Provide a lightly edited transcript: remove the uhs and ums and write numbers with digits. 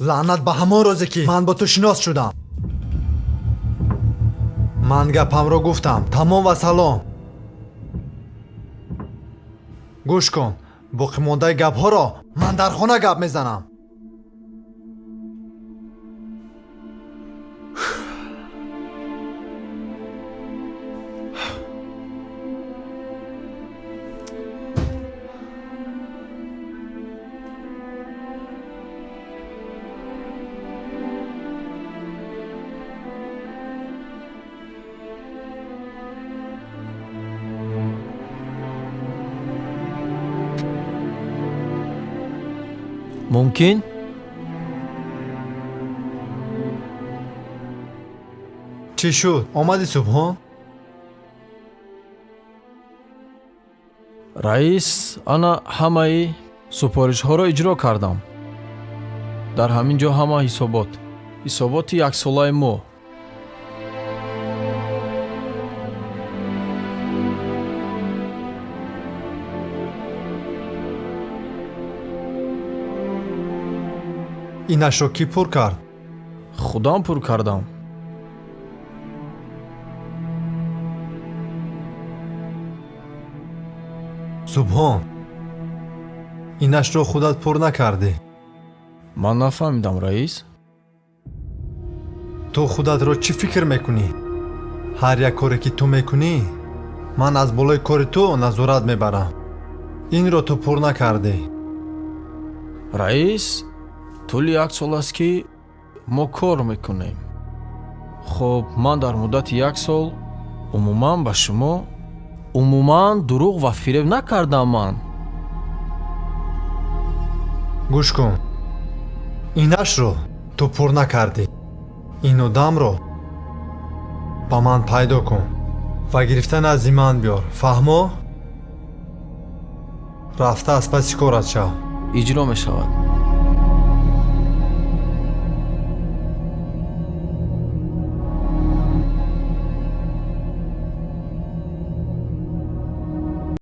Лаънат ба ҳамон рӯзе, ки ман бо ту шинос шудам. Ман гапамро гуфтам, тамом ва салом. Гӯш кун, боқимондаи гапҳоро ман дар хона гап мезанам. Мумкин? Чӣ шуд, омадӣ, Субҳон? Раис, ана ҳамаи супоришҳоро иҷро кардам. Дар ҳамин ҷо ҳама ҳисобот, ҳисоботи яксолаи мо. Инашро кӣ пур кард? Худам пур кардам. Субҳон, инашро худат пур накардӣ? Ман нафаҳмидам, раис. Ту худатро чӣ фикр мекунӣ? Ҳар як коре, ки ту мекунӣ, ман аз болои кори ту назорат мебарам. Инро ту пур накардӣ. Раис, тӯли як сол аст, ки мо кор мекунем. Хуб, ман дар муддати як сол умуман ба шумо умуман дурӯғ ва фиреб накардам ман. Гӯш кун, инашро ту пур накардӣ. Ин одамро ба ман пайдо кун ва гирифта назди ман биёр. Фаҳмо? Рафта аз паси корат шав. Иҷро мешавад.